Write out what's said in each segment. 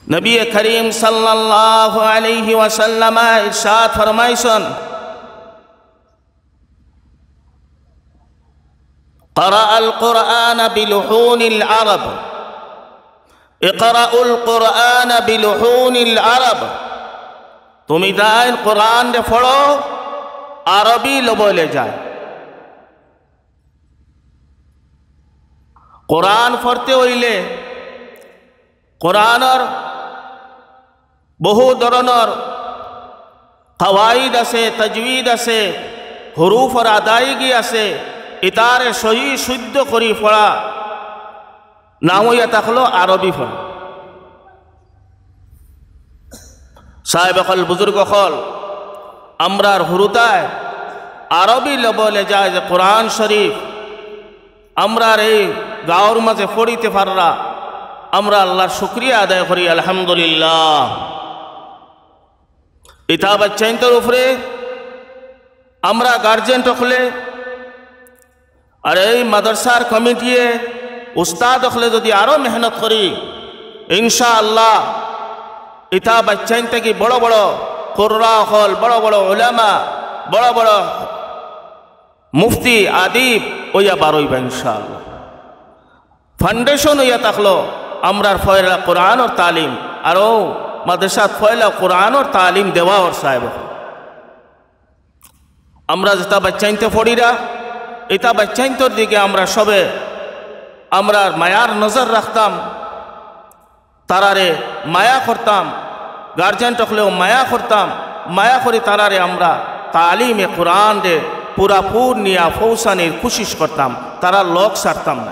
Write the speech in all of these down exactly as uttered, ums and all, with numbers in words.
নবী করিম সাল্লাল্লাহু আলাইহি ওয়াসাল্লামে ইরশাদ ফরমাইছন, "ক্বারাআল কুরআনা বিলুহুনিল আরব। ইকরাউল কুরআনা বিলুহুনিল আরব।" তুমি তাইন কোরআনরে পড়ো আরবি লবলে যায়। কোরআন পড়তে অইলে কোরআনর বহু ধরনর কাওয়াইদ আছে, তাজবিদ আছে, হুরুফর আদায়গি আছে, ইতারে সহি শুদ্ধ করি পড়া নাম অইয়া থাকলো আরবি পড়া। সাহেব অকল, বুজুর্গ অকল, আমরার হুরুতায় আরবি লবলে যায় যে কোরআন শরীফ, আমরার এই গাঁওর মাঝে পড়িতে পাররা, আমরা আল্লাহর শুকরিয়া আদায় করি, আলহামদুলিল্লাহ। ইতা বাচ্চাইন্তর উপরে আমরা গার্জেন অকলে আর এই মাদ্রাসার কমিটিয়ে উস্তাদ অকলে যদি আরো মেহনত করি, ইনশাআল্লাহ ইতা বাচ্চাইন থাকি বড় বড় কুররা অকল, বড় বড় উলামা, বড় বড় মুফতি, আদিব অইয়া বারইবা ইনশাআল্লাহ। ফাউন্ডেশন অইয়া থাকলো আমরার পয়লা কোরআনর তালিম, আরো মাদ্রাসাত পয়লা কোরআনর তালিম দেওয়া অর সাহেব। আমরা যেতা বাচ্চাইন্তে পড়িরা, ইতা বাচ্চাইন্তর দিকে আমরা সবে আমরার মায়ার নজর রাখতাম, তারারে মায়া করতাম, গার্জেন অকলেও মায়া করতাম, মায়া করি তারারে আমরা তালিমে কোরআনরে পুরাপুর নিয়া পৌঁছানির কুশিশ করতাম, তারার লগ ছাড়তাম না।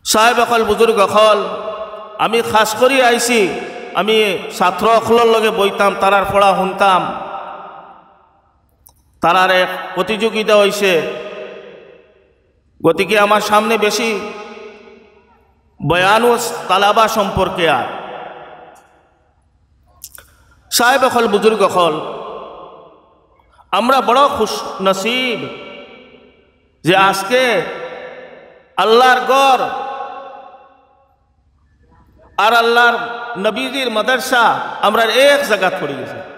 সাহেব অকল, বুজুর্গ অকল, আমি খাস করি আইছি, আমি ছাত্র অকলর লগে বইতাম, তারার পড়া হুনতাম, তারার এক প্রতিযোগিতা অইছে, গতিকে আমার সামনে বেশি বয়ান ও তালাবা সম্পর্কে আর। সাহেব অকল, বুজুর্গ অকল, আমরা বড় খুশ নসিব যে আজকে আল্লাহর ঘর আর আল্লাহর নবীজির মাদ্রাসা আমরার এক জাগাত পড়ি গেছে।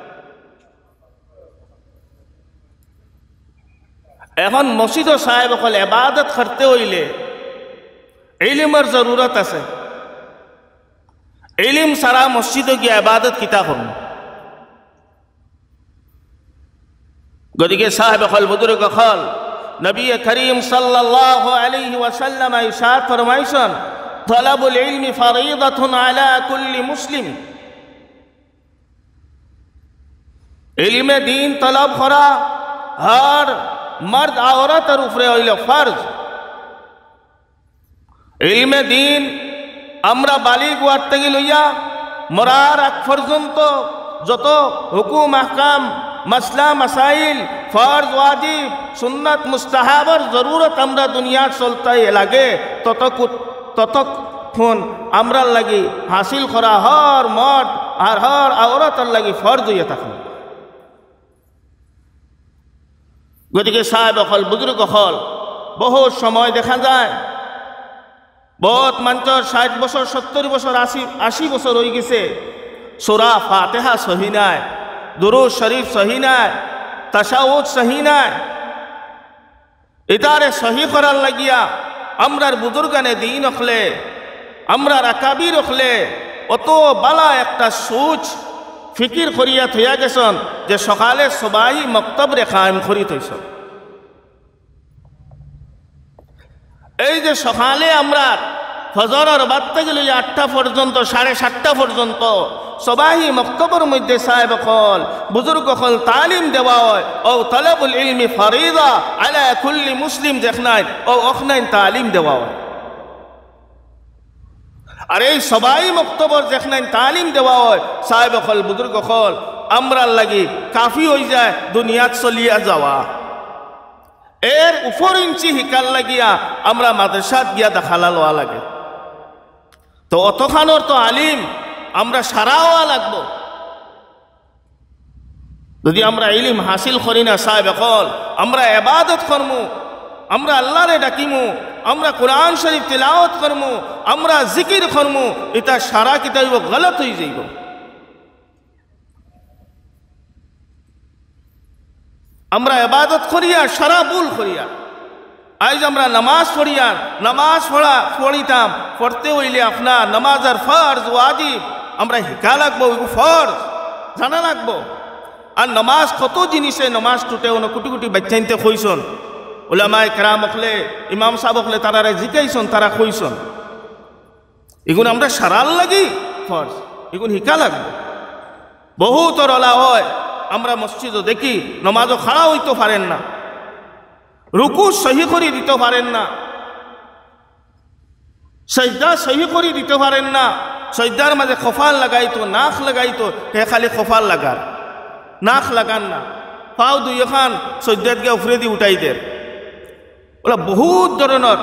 এখন মসজিদো সাহেব অকল এবাদত করতে অইলে ইলিমর জরুরত আছে। ইলিম ছাড়া মসজিদো গিয়া এবাদত কিতা করমু? গতিকে সাহেব অকল, বুজুর্গ অকল, নবী করিম সাল্লাল্লাহু আলাইহি ওয়াসাল্লাম ইরশাদ ফরমাইছন, "তলাবুল ইলমি ফারিদাতুন আলা কুল্লি মুসলিম।" ইলমে দ্বীন তলব করা হর মর্দ আওরতর উপরে অইলো ফরজ। ইলমে দ্বীন আমরা বালিগ অওয়ার থাকি লইয়া মরার আগ পর্যন্ত যত হুকুম, আহকাম, মাসলা, মাসাইল, ফরজ, ওয়াজিব, সুন্নত, মুস্তাহাবর জরুরত আমরা দুনিয়ার চলতে লাগে, ততকু-, ততক্ষণ আমরার লাগি হাসিল করা হর মর্দ আর হর আওরতর লাগি ফরজ অইয়া থাকে। গতিকে সাহেব অকল, বুজুর্গ অকল, বহুত সময় দেখা যায়, বহুত মানষর ষাইট বছর, সত্তর বছর, আশি, আশি বছর অই গেছে, সূরা ফাতিহা সহি নায়, দুরূদ শরীফ সহি নায়, তাশাহুদ সহি নায়। ইতারে সহি করার লাগিয়া আমরার বুজুর্গানে দ্বীন অকলে, আমরার আকাবির অকলে অত বালা একটা সুজ ফিকির করিয়া থইয়া গেছন যে সকালে সবাই মক্তবরে কায়েম করি থইছন। এই যে সকালে আমরার ফজরর বাদ থাকি লইয়া আটটা পর্যন্ত, সাড়ে সাতটা পর্যন্ত সবাই মক্তবর মধ্যে সাহেব অকল, বুজুর্গ অকল তালিম দেওয়া অয়, অউ তলবুল ইলমি ফারিদা আলা কুল্লি মুসলিম যেখনাইন, অউ অখনাইন তালিম দেওয়া অয়। আর এই সবাই মক্তবর যেখনাইন তালিম দেওয়া অয়, সাহেব অকল, বুজুর্গ অকল, আমরার লাগি কাফি অই যায় দুনিয়াত চলিয়া যাওয়া। এর উপর ইঞ্চি হিকার লাগিয়া আমরা মাদ্রাসাত গিয়া দাখালা লওয়া লাগে। তো অতখানর তো আলিম আমরা সারা অওয়া লাগবো। যদি আমরা ইলিম হাসিল করি না, সাহেব অকল, আমরা এবাদত করমু, আমরা আল্লাহরে ডাকিমু, আমরা কোরআন শরীফ তিলাওয়াত করমু, আমরা জিকির করমু, ইতা সারা কিতা অইবো? গলত অইযাইবো। আমরা ইবাদত করিয়ার সারা ভুল করিয়ার। আইজ আমরা নামাজ পড়িয়ার, নামাজ পড়া পড়িতাম, পড়তে অইলে আপনার নামাজর ফরজ ওয়াজিব আমরা হিকা লাগবো, অউ ফরজ জানা লাগবো। আর নামাজ কত জিনিসে নামাজ টুটে, অনো কুটি কুটি বাইচ্চাইন্তে কইছন, উলামায়ে কেরাম অকলে, ইমাম সাব অকলে তারারে জিকাইছন, তারা কইছন। ইগুন আমরা সারার লাগি ফরজ, ইগুন হিকা লাগবো। বহুতর অলা অয়, আমরা মসজিদো দেখি নামাজো খাড়া অইতো পারের না, রুকু সহি করি দিতো পারের না, সইজদা সহি করি দিতো পারের না, সইজদার মাঝে কপাল লাগাইতো, নাক লাগাইতো, হে খালি কপাল লাগার, নাক লাগার না, পাও দুইওখান সইজদাত গিয়া উফরেদি উঠাই দের। অলা বহুত ধরনর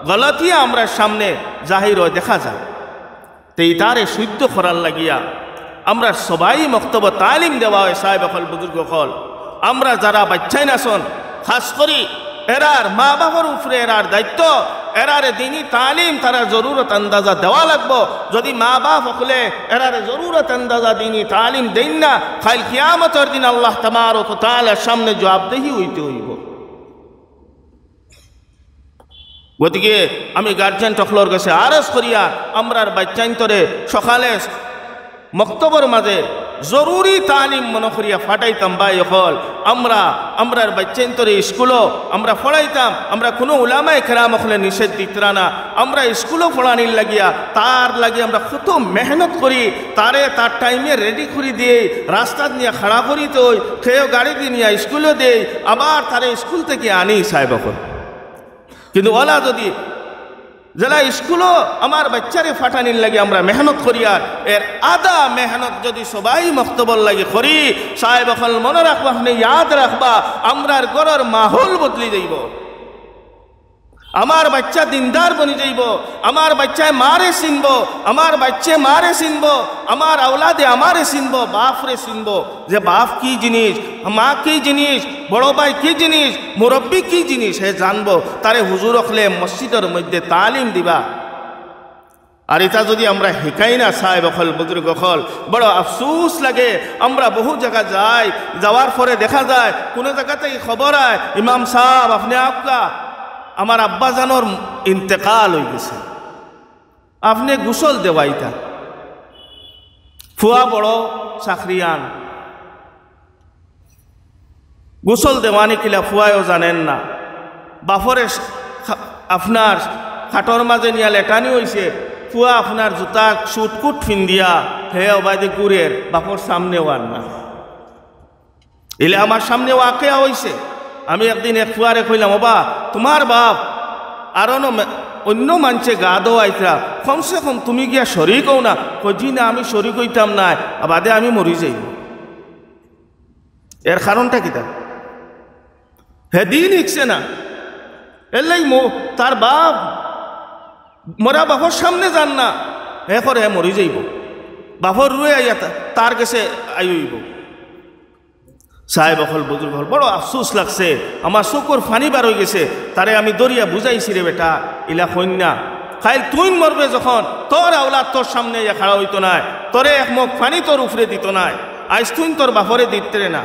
গলতিয়া আমরার সামনে জাহির অয়, দেখা যায়। তে ইতারে শুদ্ধ করার লাগিয়া আমরার সবাই মক্তবো তালিম দেওয়া অয়, সাহেব অকল, বুজুর্গ অকল। আমরা যারা বাইচ্চাইন আছন, খাস করি এরার মা বাফর উপরে এরার দায়িত্ব, এরারে দিনি তালিম তারার জরুরত আন্দাজা দেওয়া লাগবো। যদি মা বাফ অকলে এরারে জরুরত আন্দাজা দিনি তালিম দেইন না, কাইল কিয়ামতর দিন আল্লাহ তাবারক ওয়া তাআলার সামনে জবাবদেহি অইতে অইবো। গতিকে আমি গার্জিয়ান অকলর গেছে আরজ করিয়ার, আমরার বাইচ্চাইন্তরে সকালে মক্তবর মাঝে জরুরি তালিম মনো করিয়া ফাটাইতাম। ভাই অকল, আমরা, আমরার বাইচ্চাইন্তরে স্কুলো আমরা পড়াইতাম, আমরা কুনু উলামায়ে কেরাম অকলে নিষেধ দিতরা না, আমরা স্কুলো পড়ানির লাগিয়া, তার লাগি আমরা কত মেহনত করি, তারে তার টাইমে রেডি করি দেই, রাস্তাত নিয়া খাড়া করি থই, কেউ গাড়িদি নিয়া স্কুলো দেই, আবার তারে স্কুল থাকি আনি, সাহেব অকল। কিন্তু অলা যদি যেলা স্কুলো আমার বাইচ্চারে ফাটানির লাগি আমরা মেহনত করিয়ার, এর আধা মেহনত যদি সবাই মক্তবর লাগি করি, সাহেব অকল মনো রাখবা, আপনে ইয়াদ রাখবা, আমরার ঘরর মাহল বদলি যাইবো। আমার বাইচ্চা দিনদার বনি যাইবো, আমার বাইচ্চায় মারে চিনবো, আমার বাইচ্চায় মারে চিনবো, আমার আওলাদে আমারে চিনবো, বাফরে চিনবো, যে বাফ কি জিনিস, মা কি জিনিস, বড় ভাই কি জিনিস, মুরব্বি কি জিনিস, হে জানবো। তারে হুজুর অকলে মসজিদর মধ্যে তালিম দিবা। আর ইতা যদি আমরা হিকাই না, সাহেব অকল, বুজুর্গ অকল, বড় আফসুস লাগে। আমরা বহু জাগা যাই, যাওয়ার পরে দেখা যায়, কুনু জাগা থাকি খবর আয়, "ইমাম সাব, আপনে আউক্কা, আমার আব্বাজানর ইন্তেকাল অইগেছে, আপনে গোসল দেওয়াইতা।" ফুয়া বড় চাকরিয়ান, গোসল দেওয়ানি কিলা ফুয়ায়ও জানেন না। বাফরে খা-, আপনার খাটর মাঝে নিয়া লেটানি অইছে, ফুয়া আপনার জুতা শুটকুট ফিন্দিয়া হে অবায়দি ঘুরের, বাফর সামনেও আর না। ইলা আমার সামনে ওয়াকিয়া অইছে। আমি একদিন এক ফুয়ারে কইলাম, "ওবা, তুমার বাফ আর অন্য মে-, অন্য মানষে গা ধোয়াইতরা, কমসে কম তুমি গিয়া শরিক অও না।" কয়, "জি না, আমি শরিক অইতাম নায়, বাদে আমি মরি যাইমু।" এর কারণটা কিতা? হে দিন হিকছে না। এরলাগি ম-, তার বাফ মরা বাফর সামনে যার না, হে করে হে মরি যাইবো। বাফর রুহে আইয়া তা-, তার গেছে আইবো। সাহেব অকল, বুজুর্গ অকল, বড় আফসুস লাগছে, আমার চকুর পানি বার অইগেছে। তারে আমি ধরিয়া বুঝাইছি, "রে বেটা, ইলা কইন না। কাইল তুইন মরবে যখন, তোর আওলাদ তোর সামনে আইয়া খাড়া অইতো নায়, তোরে এক মগ পানি তোর উপরে দিতো নায়, আইজ তুইন তোর বাফরে দিতরে না।"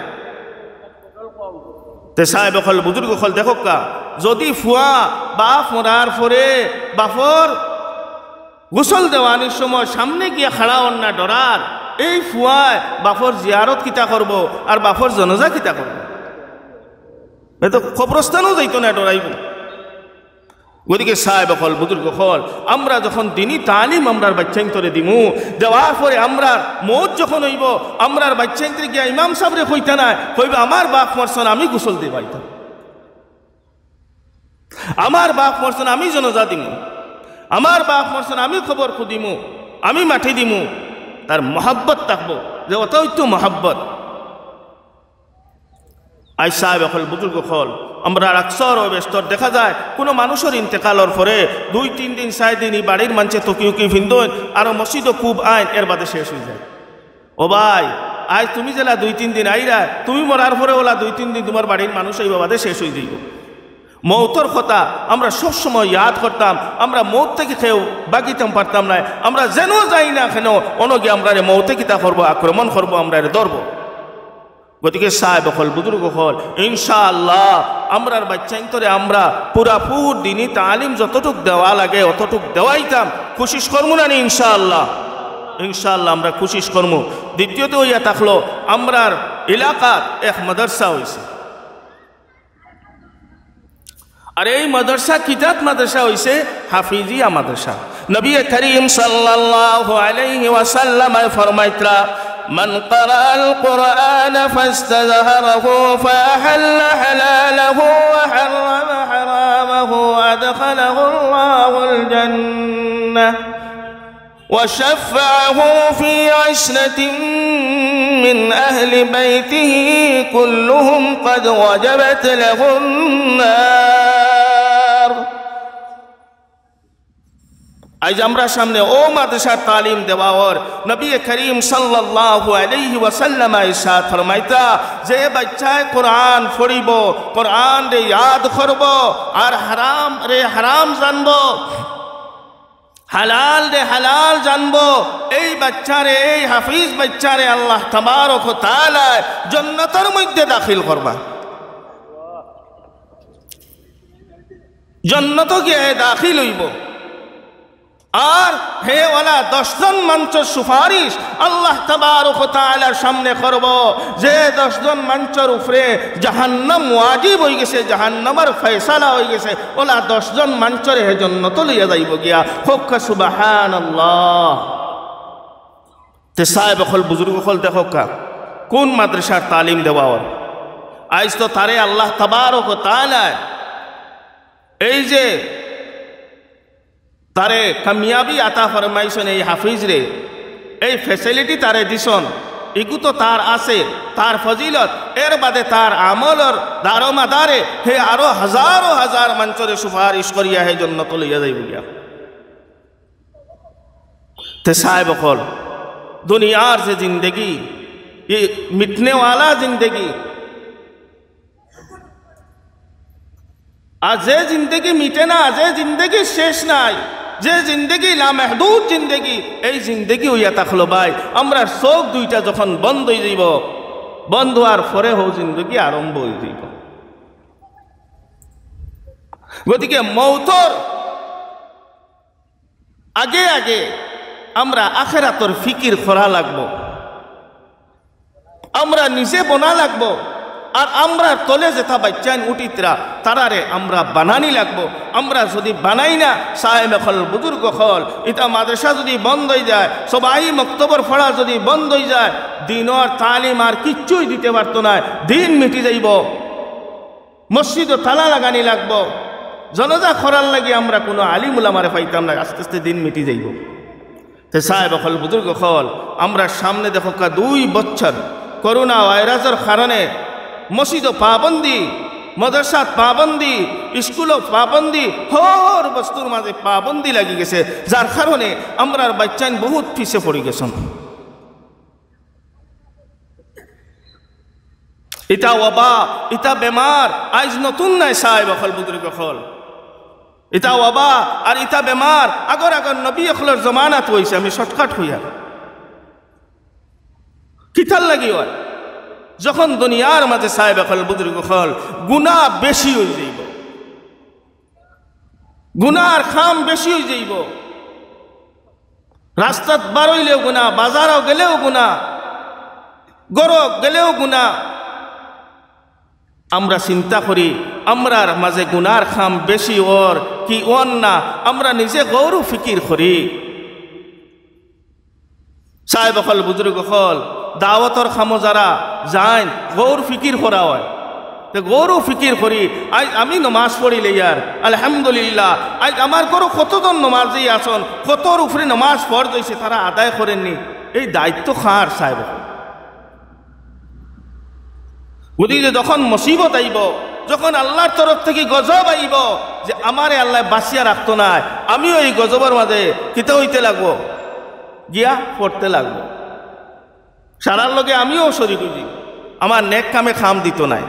তে সাহেব অকল, বুজুর্গ অকল, দেখউক্কা, যদি ফুয়া বাফ মরার পরে বাফর গোসল দেওয়ানির সময় সামনে গিয়া খাড়া অর না ডরার, এই ফুয়ায় বাফর জিয়ারত কিতা করবো আর বাফর জনাজা কিতা করবো? এ তো কবরস্থানও যাইতো না, ডরাইবো। গতিকে সাহেব অকল, বুজুর্গ অকল, আমরা যখন দিনি তালিম আমরার বাইচ্চাইন্তরে দিমু, দেওয়ার পরে আমরার মউত যখন অইবো, আমরার বাইচ্চাইন্তরে গিয়া ইমাম সাবরে কইতা নায়, কইবা, "আমার বাফ মরছন, আমি গোসল দিবাইতাম।" আমার বাফ মরছন, আমি জনাজা দিমু, আমার বাফ মরছন, আমি কবর খুদিমু, আমি মাটি দিমু। তার মহব্বত থাকবো, যে অতা অইতো মহব্বত। আইজ সাহেব অকল, বুজুর্গ অকল, আমরার আকসর ও বেস্তর দেখা যায়, কুনু মানুষর ইন্তেকালর পরে দুই তিন দিন, চাইর দিন ই বাড়ির মানষে তকি উকি ফিন্দইন, আরো মসজিদো খুব আইন, এর বাদে শেষ অইযায়। ও ভাই, আইজ তুমি যেলা দুই তিন দিন আইরায়, তুমি মরার পরে অলা দুই তিন দিন তুমার বাড়ির মানুষ আইবা, বাদে শেষ অইযাইবো। মৌতর কথা আমরা সব সময় ইয়াদ করতাম, আমরা মৌত থাকি কেউ বাগিতাম পারতাম নায়। আমরা যেনো যাই না কেনো, অনো গিয়া আমরারে মৌতে কিতা করবো, আক্রমণ করবো, আমরারে ধরবো। গতিকে সাহেব অকল, বুজুর্গ অকল, ইনশাআল্লাহ আমরার বাইচ্চাইন্তরে আমরা পুরাপুর দিনি তালিম যতটুক দেওয়া লাগে অতটুক দেওয়াইতাম, কোশিশ করমু না নি ইনশাআল্লাহ? ইনশাআল্লাহ আমরা কোশিশ করমু। দ্বিতীয়ত অইয়া থাকলো, আমরার এলাকাত এক মাদ্রাসা অইছে, আর এই মাদ্রাসা কিজাত মাদ্রাসা অইছে? হাফিজিয়া মাদ্রাসা। নবী করিম সাল্লাল্লাহু আলাইহি ওয়াসাল্লামে ফরমাইতরা, من قرأ القرآن فاستظهره فأحل حلاله وحرم حرامه أدخله الله الجنة وشفعه في عشرة من أهل بيته كلهم قد وجبت له النار. আইজ আমরার সামনে অউ মাদ্রাসার তালিম দেওয়া অর। নবী করিম সাল্লাল্লাহু আলাইহি ওয়াসাল্লামে ইরশাদ ফরমাইতরা, যে বাইচ্চায় কোরআন পড়িবো, কোরআনরে ইয়াদ করবো, আর হারামরে হারাম জানবো, হালালরে হালাল জানবো, এই বাইচ্চারে, এই হাফিজ বাইচ্চারে আল্লাহ তাবারক ওয়া তাআলায় জন্নতর মধ্যে দাখিল করবা, জন্নতো গিয়া হে দাখিল অইবো। আর হে অলা দশজন মানষর সুপারিশ আল্লাহ তাবারক ওয়া তাআলার সামনে করবো, যে দশজন মানষর উপরে জাহান্নাম ওয়াজিব অইগেছে, জাহান্নামর ফয়সালা অইগেছে, অলা দশজন মানষরে হে জন্নতো লইয়া যাইবো গিয়া। কউক্কা সুবহানাল্লাহ। তে সাহেব অকল, বুজুর্গ অকল, দেখউক্কা কুন মাদ্রাসার তালিম দেওয়া অর। আইজ তো তারে আল্লাহ তাবারক ওয়া তাআলায় এই যে তারে কামিয়াবি আতা ফরমাইছন, এই হাফিজরে, এই facility তারে দিছন, ইগু তো তার আছে, তার ফজিলত, এর বাদে তার আমলর দারোমাদারে হে আরো হাজারো হাজার মানষরে সুপারিশ করিয়া হে জন্নতো লইয়া যাইবো গিয়া। তে সাহেব অকল, দুনিয়ার যে জিন্দেগি, ই মিটনেওয়ালা জিন্দেগি, আর যে জিন্দেগি মিটে না, যে জিন্দেগি শেষ নাই, যে জিন্দেগি লামাহদুদ জিন্দেগি, এই জিন্দেগি অইয়া থাকলো ভাই, আমরার চউখ দুইটা যখন বন্ধ অইযাইবো, বন্ধ অওয়ার পরে হউ জিন্দেগি আরম্ভ অইযাইবো। গতিকে মউতর আগে আগে আমরা আখেরাতর ফিকির করা লাগবো, আমরা নিজে বনা লাগবো, আর আমরার তলে যেতা বাইচ্চাইন উঠিতরা তারারে আমরা বানানি লাগবো। আমরা যুদি বানাই না, সাহেব অকল, বুজুর্গ অকল, ইতা মাদ্রাসা যুদি বন্ধ অইযায়, সবাই মক্তবর পড়া যুদি বন্ধ অইযায়, দিনর তালিম আর কিচ্ছুই দিতে পারতো নায়, দিন মিটি যাইবো। মসজিদো তালা লাগানি লাগবো। জানাজা করার লাগি আমরা কুনু আলিম উলামারে পাইতাম না, আস্তে আস্তে দিন মিটি যাইবো। তে সাহেব অকল, বুজুর্গ অকল, আমরার সামনে দেখউক্কা দুই বছর করোনা ভাইরাসর কারণে মসজিদো পাবন্দি, মাদ্রাসাত পাবন্দি, স্কুলো পাবন্দি, হর বস্তুর মাঝে পাবন্দি লাগি গেছে, যার কারণে আমরার বাইচ্চাইন বহুত পিছে পড়ি গেছন। ইতা ওবা, ইতা বেমার আইজ নতুন নায় সাহেব অকল, বুজুর্গ অকল। ইতা ওবা আর ইতা বেমার আগর আগর নবী অকলর জমানাত অইছে, আমি shortcut কইয়ার। কিতার লাগি অয়? যখন দুনিয়ার মাঝে সাহেব অকল, বুজুর্গ অকল, গুনা বেশি অইযাইবো, গুনার কাম বেশি অইযাইবো, রাস্তাত বারইলেও গুনা, বাজারো গেলেও গুনা, ঘরো গেলেও গুনা। আমরা চিন্তা করি, আমরার মাঝে গুনার কাম বেশি অর কি অর না, আমরা নিজে গৌর ফিকির করি। সাহেব অকল, বুজুর্গ অকল, দাওয়াতর কামো যারা যাইন, গৌর ফিকির করা অয়। তে গৌর ফিকির করি, আইজ আমি নমাজ পড়িলাইয়ার, আলহামদুলিল্লাহ, আইজ আমার ঘরো কতজন নমাজি আছন, কতর উপরে নমাজ ফরজ অইছে, তারা আদায় করইন নি, এই দায়িত্ব কার সাহেব অকল? গতিকে যখন মুসিবত আইবো, যখন আল্লাহর তরফ থাকি গজব আইবো, যে আমারে আল্লায় বাঁচিয়া রাখতো নায়, আমিও এই গজবর মাঝে কিতা অইতে লাগবো, গিয়া পড়তে লাগবো। সারার লগে আমিও শরিক অইযিমু, আমার নেক কামে কাম দিতো নায়।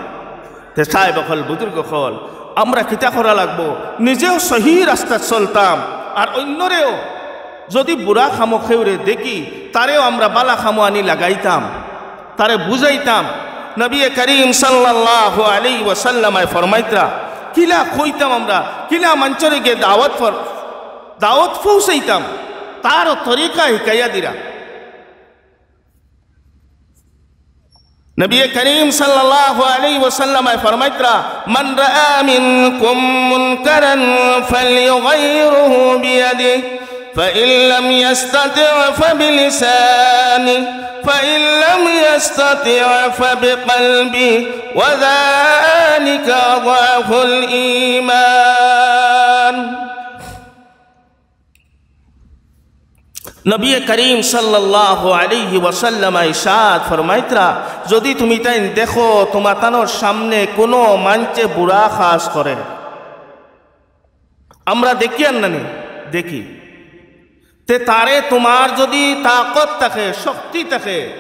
তে সাহেব অকল, বুজুর্গ অকল, আমরা কিতা করা লাগবো? নিজেও সহি রাস্তাত চলতাম, আর অইন্যরেও যুদি বুরা কামো কেউরে দেখি, তারেও আমরা বালা কামো আনি লাগাইতাম, তারে বুঝাইতাম। নবী করিম সাল্লাল্লাহু আলাইহি ওয়াসাল্লামে ফরমাইতরা, কিলা কইতাম আমরা, কিলা মানষরে গিয়া দাওয়াত ফর-, দাওয়াত পৌঁছাইতাম, তারও তরিকা হিকাইয়া দিরা। নবী করিম সাল্লাল্লাহু আলাইহি ওয়াসাল্লামে ফরমাইতরা, "মান রাআ মিনকুম মুনকারান ফালইউগাইয়িরহু বিয়াদিহি, ফাইন লাম ইয়াস্তাতি' ফাবিলিসানিহি, ফাইন লাম ইয়াস্তাতি' ফাবিকালবিহি, ওয়া যালিকা আযআফুল ঈমান।" নবী করিম সাল্লাল্লাহু আলাইহি ওয়াসাল্লামে ইরশাদ ফরমাইতরা, যুদি তুমিতাইন দেখো তুমাতানর সামনে কুনু মানষে বুরা কাজ করে, আমরা দেখিয়ার না নি? দেখি। তে তারে তুমার যুদি তাকত থাকে, শক্তি থাকে,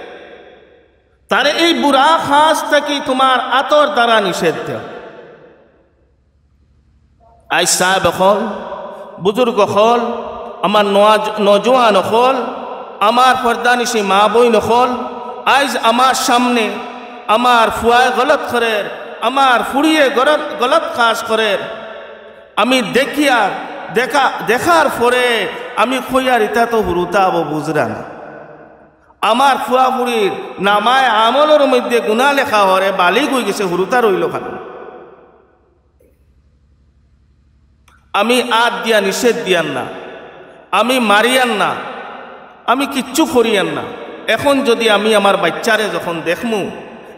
তারে এই বুরা কাজ থাকি তুমার আতর দ্বারা নিষেধ দেও। আইজ সাহেব অকল, বুজুর্গ অকল, আমার নওয়াজ-, নওজোয়ান অকল, আমার পর্দানিশি মা বইন অকল, আইজ আমার সামনে আমার ফুয়ায় গলত করের, আমার ফুড়িয়ে গলত, গলত কাজ করের, আমি দেখিয়ার, দেখা, দেখার পরে আমি কইয়ার, ইতা তো হুরুতা অবো বুজরা না। আমার ফুয়া ফুড়ির নামায়ে আমলর মধ্যে গুনা লেখা অর, এ বালিগ অইগেছে, হুরুতা রইলো কেনে? আমি আত দিয়া নিষেধ দিয়ার না, আমি মারিয়ার না, আমি কিচ্ছু করিয়ার না। এখন যুদি আমি আমার বাইচ্চারে যখন দেখমু,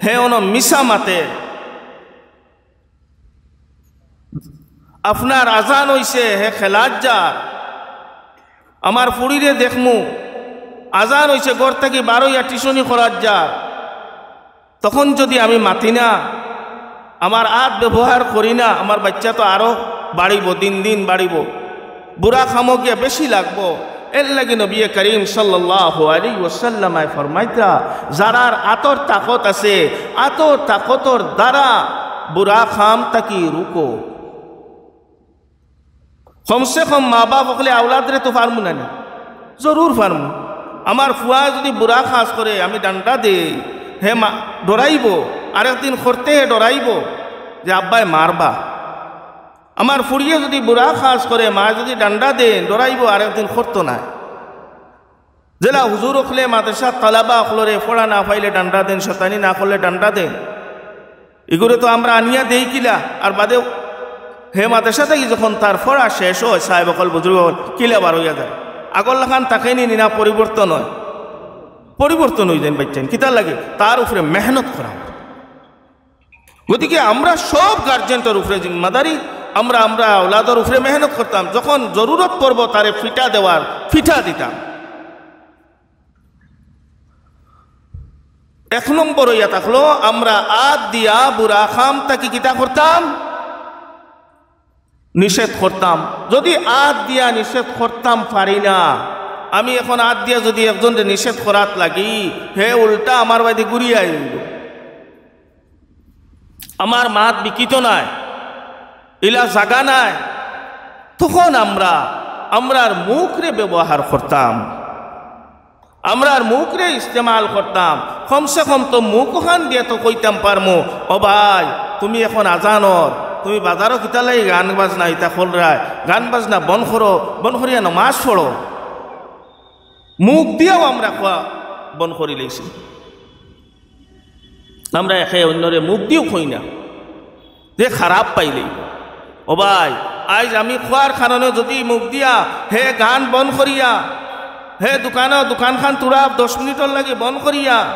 হে অনো মিছা মাতে, আপনার আজান অইছে, হে খেলাত যার, আমার ফুড়িরে দেখমু, আজান অইছে, ঘর থাকি বারইয়া টিউশনি করাত যার, তখন যুদি আমি মাতি না, আমার আত ব্যবহার করি না, আমার বাইচ্চা তো আরো বাড়িবো, দিন দিন বাড়িবো, বুরা কামো গিয়া বেশি লাগবো। এরলাগি নবী করিম সাল্লাল্লাহু আলাইহি ওয়াসাল্লামে ফরমাইতরা, যারার আতর তাকত আছে, আতর তাকতর দ্বারা বুরা কাম থাকি রুকো। কমসে কম মা বাপ অকলে আওলাদরে তো পারমু না নি? জরুর পারমু। আমার ফুয়া যুদি বুরা কাজ করে, আমি ডান্ডা দেই, হে মা-, ডরাইবো, আরেকদিন করতে হে ডরাইবো যে আব্বায় মারবা। আমার ফুড়িয়ে যুদি বুরা কাজ করে, মায় যুদি ডান্ডা দেইন, ডরাইবো, আরেকদিন করতো নায়। যেলা হুজুর অকলে মাদ্রাসাত তালাবা অকলরে পড়া না পাইলে ডান্ডা দেইন, শয়তানি না করলে ডান্ডা দেইন। ইগুরে তো আমরা আনিয়া দেই কিলা, আর বাদে হে মাদ্রাসা থাকি যখন তার পড়া শেষ অয়, সাহেব অকল, বুজুর্গ অকল, কিলা বারইয়া যায়। আগর লাখান থাকে নি, নি না, পরিবর্তন অয়, পরিবর্তন অইযাইন বাইচ্চাইন। কিতার লাগি? তার উপরে মেহনত করা। গতিকে আমরা সব গার্জেনর উপরে জিম্মাদারি, আমরা, আমরা আওলাদর উপরে মেহনত করতাম, যখন জরুরত পড়বো তারে ফিটা দেওয়ার, ফিটা দিতাম। এক নম্বর অইয়া থাকলো, আমরা আত দিয়া বুরা কাম থাকি কিতা করতাম? নিষেধ করতাম। যুদি আত দিয়া নিষেধ করতাম পারি না, আমি এখন আত দিয়া যুদি একজনরে নিষেধ করাত লাগি, হে উল্টা আমার বায়দি ঘুরিয়া আইবো। আমার মাত বিকিত নায়, ইলা জাগা নায়, তখন আমরা আমরার মুখরে ব্যবহার করতাম, আমরার মুখরে ইস্তেমাল করতাম। কমসে কম তো মুখখান দিয়া তো কইতাম পারমু, "ও ভাই, তুমি এখন আজান অর, তুমি বাজারো কিতার লাগি গান বাজনা ইতা কররায়, গান বাজনা বন্ধ করো, বন্ধ করিয়া নমাজ পড়ো।" মুখ দিয়াও আমরা কওয়া বন্ধ করিলাইছি। আমরা একে অইন্যরে মুখ দিও কই না, যে খারাপ পাইলে। ও ভাই, আইজ আমি কওয়ার কারণে যুদি মুখ দিয়া হে গান বন্ধ করিয়া, হে দোকানো, দোকানখান তুরা দশ মিনিটর লাগি বন্ধ করিয়া,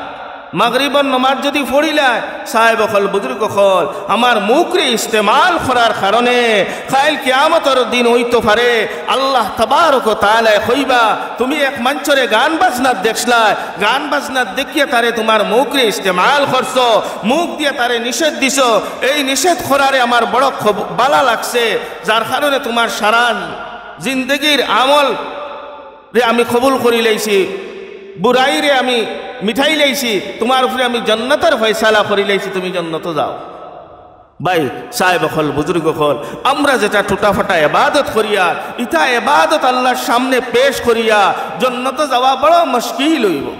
মাগরিবর নমাজ যুদি পড়িলায়, সাহেব অকল, বুজুর্গ অকল, আমার মুখরে ইস্তেমাল করার কারণে কাইল কিয়ামতর দিন অইতো পারে, আল্লাহ তাবারক ওয়া তাআলায় কইবা, "তুমি এক মানষরে গান বাজনাত দেখছলায়, গান বাজনাত দেখিয়া তারে তুমার মুখরে ইস্তেমাল করছো, মুখ দিয়া তারে নিষেধ দিছো, এই নিষেধ করারে আমার বড় খব-, বালা লাগছে, যার কারণে তুমার সারা জিন্দেগির আমলরে আমি কবুল করিলাইছি, বুরাইরে আমি মিটাইলাইছি, তুমার উপরে আমি জন্নতর ফয়সালা করিলাইছি, তুমি জন্নতো যাও।" ভাই সাহেব অকল, বুজুর্গ অকল, আমরা যেটা টুটাফাটা এবাদত করিয়া, ইতা এবাদত আল্লাহর সামনে পেশ করিয়া জন্নতো যাওয়া বড় মুশকিল অইবো।